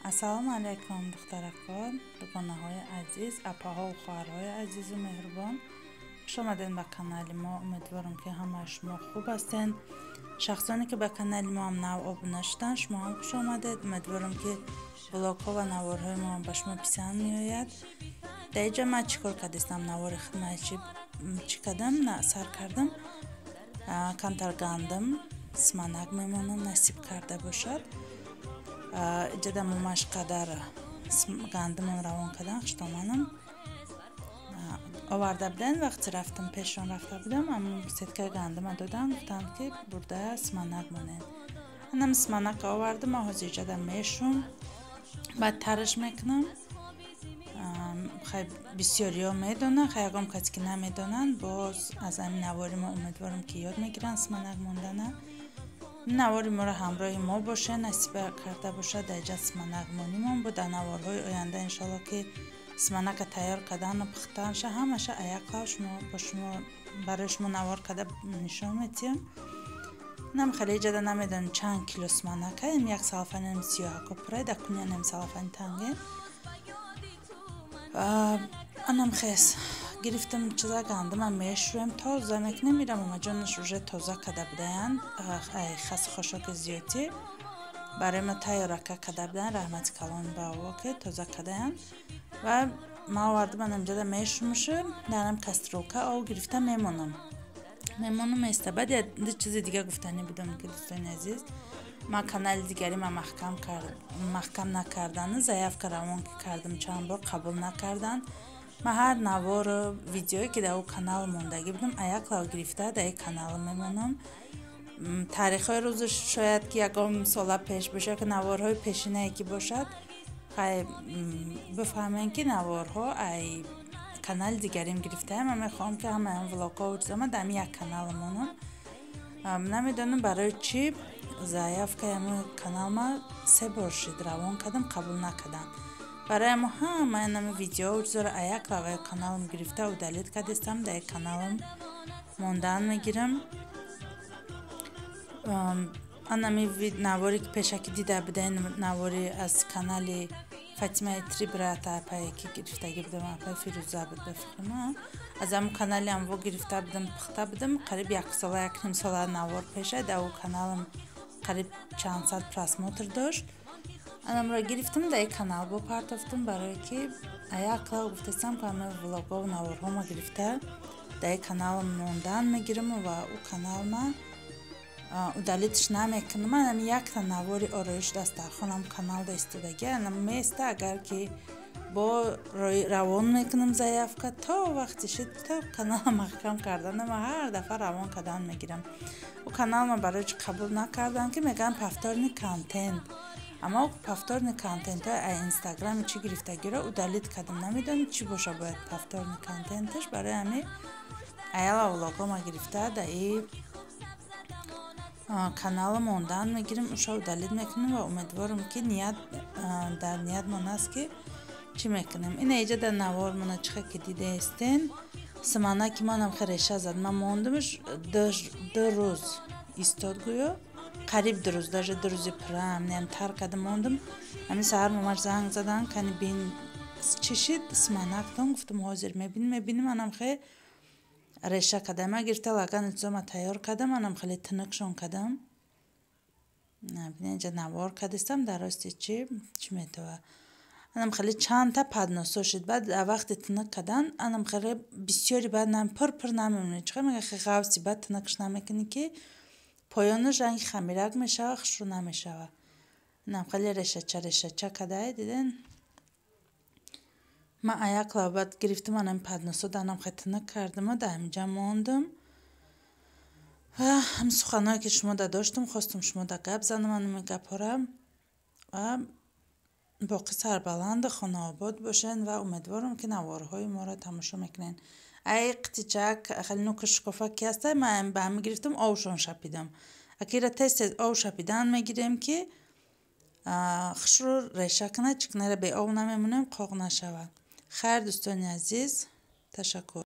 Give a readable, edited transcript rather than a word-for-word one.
Ассалому алайкум, духтаракон, дугонаҳои азиз, апаҳову хоҳарҳои азизу меҳрубон. Хуш омадед ба канали мо. Умедворам, ки ҳамаи шумо хуб ҳастед. Шахсоне, ки ба канали мо ҳам нав обуна шуданд, шумо ҳам хуш омадед. Умедворам, ки влогҳо ва наворҳои мо ба шумо писанд меояд. Дар инҷа ман чӣ кор кардистам? Навори хидмат чӣ кардам? Сар кардам. Камтар гандум, симанак мемонам, насиб карда бошад. Иҷада момаш қадар гандумон равон кардан, хуштоманам оварда буданд. Вақте рафтам, пешон рафта будам, ам сеткаи гандума додам, гуфтанд, ки бурда симанак монед. Анам симанака овардам, ман ҳозир иҷада мешум, баъд тараш мекунам. Хай, бисёриҳо медонанд, хай, ягон касе ки намедонанд, боз аз ҳамин навори мо, умедворам, ки ёд мегиранд симанак мондана. Навори моро ҳамроҳи мо бошед, насиба карда бошад. Дар иҷа симанак монимон бо дар наворҳои оянда, иншоалло, ки симанака тайёр кардану пухтанша, ҳамаша аяқлав шумо бо шумо, барои шумо навор карда нишон метиҳам. Нам хеле иҷада намедонам чанд кило симанака, як салфанем сиёҳако пурай, дар кунянем салфани танге. Анам хес гирифтам чиза, гандума мешӯем, тоза мекунем. Ира мамаҷонаш уже тоза карда будаянд, хасу хошоки зиёдӣ барои ма тайёрака карда буданд. Раҳмати калон ба ово, ки тоза кардаянд. Ва ма овардам, анам иҷада мешумушу дарам кастрюлка об гирифта мемонам, места. Баъд ду чизи дига гуфтанӣ будам, ки, дӯстони азиз, ман канали дигари ма маҳкам накардану заявка равон кардам, чанд бор қабул накарданд. Ман ҳар навору видеое, ки дар ӯ канал мондагӣ будам, аяклав гирифта дар ин канал мемонам. Таърихҳои рӯзаш шояд, ки ягон сола пеш бошад, ки наворҳои пешинае ки бошад, хай, бифаҳмем, ки наворҳо ай канали дигарим гирифтаем. Ман мехоҳам, ки ҳамаи он влогҳо чизама дар ҳамин як канал монам. Намедонам, барои чӣ заявкаи ҳамин каналма се бор шид равон кардам, қабул накарданд. Барои мо ҳамаи нами видео чизоро аяк лаваи каналам гирифта удалить кардистам, дар каналам мондан мегирам. Анами наворе, ки пешакӣ дида будаин, навори аз канали Фатимаи Три брата, апае ки гирифтагӣ будам, апаи Фирӯза буд, ба фикри ман, аз ҳамн канали ҳамво гирифта будам, пухта будам. Қариб як сола, як ним сола навор пеша дар ӯ каналам қариб чанд сад просмотр дошт. Анамро гирифтам, дар канал бо партофтам, барое ки аяклав гуфтастам, ки ҳама влогову наворҳома гирифта дар каналам мондан мегирам ва ӯ каналма удалитьш намекунам. Ман ами якта навори ороиш дастархонам каналда истодагӣ, анам места. Агар ки бо равон мекунам заявка, то вақти шид, то канала маҳкам карданам, ҳар дафъа равон кардан мегирам. Ӯ каналма барои чӣ қабул накардам, ки мегӯям повторный контент, аммо повторный контентҳои ай Инстаграми чӣ гирифтагиро удалить кардам. Намедонам, чӣ боша бояд повторный контенташ. Барои ҳамин аяла влогома гирифта дар и канала мондан мегирем, уша удалить мекунем ва умедворам, ки ният дар ниятмон аст, ки чӣ мекунем. Ина иҷа дар навормона чихе ки дидаестен, симанаки манам хереша зад. Ман мондумш, 2 рӯз истод, гӯё қариб 2 рӯз, даже 2 рӯзи пурам нем тар карда мондум. Ҳамин саҳар мамаш занг задан: «Кани бин, чӣ шид симанактон?» Гуфтам: «Ҳозир мебинем, мебинем». Анам хе реша кардам, ман гирифта лагани чизома тайёр кардам, анам хеле тинукшон кардам. Бинед, инҷа навор кардистам, дар рости чӣ чӣ метава. Анам хеле чандта подносо шид. Баъд вақти тинук кардан, анам хеле бисёри баъд пур пур намемонад. Чӣ мега, хе ғавси, баъд тинукш намекунӣ, ки поёнаш ранги хамирак мешава, хушрӯ намешава. Инам хеле решача решача кардае, диден. Ман аяк баъд гирифтам, анам подносо данам хе тинук кардаму дар ҳаминҷа мондум. Ва ҳамин суханҳое, ки шумо да доштум, хостум шумо да гап занам анами гапҳора. Ва боқӣ сарбаланду хонаобод бошед ва умедворам, ки наворҳои моро тамошо мекунед. Ай қитичак хеле нуку шукуфа ки ҳаста, ман ба ҳамин гирифтам, овшон шапидам. Акира тез тез ов шапидан мегирем, ки хушрӯ реша кунад, чикнера беоб намемонем, қоқ нашавад. Хайр, дӯстони азиз, ташаккур.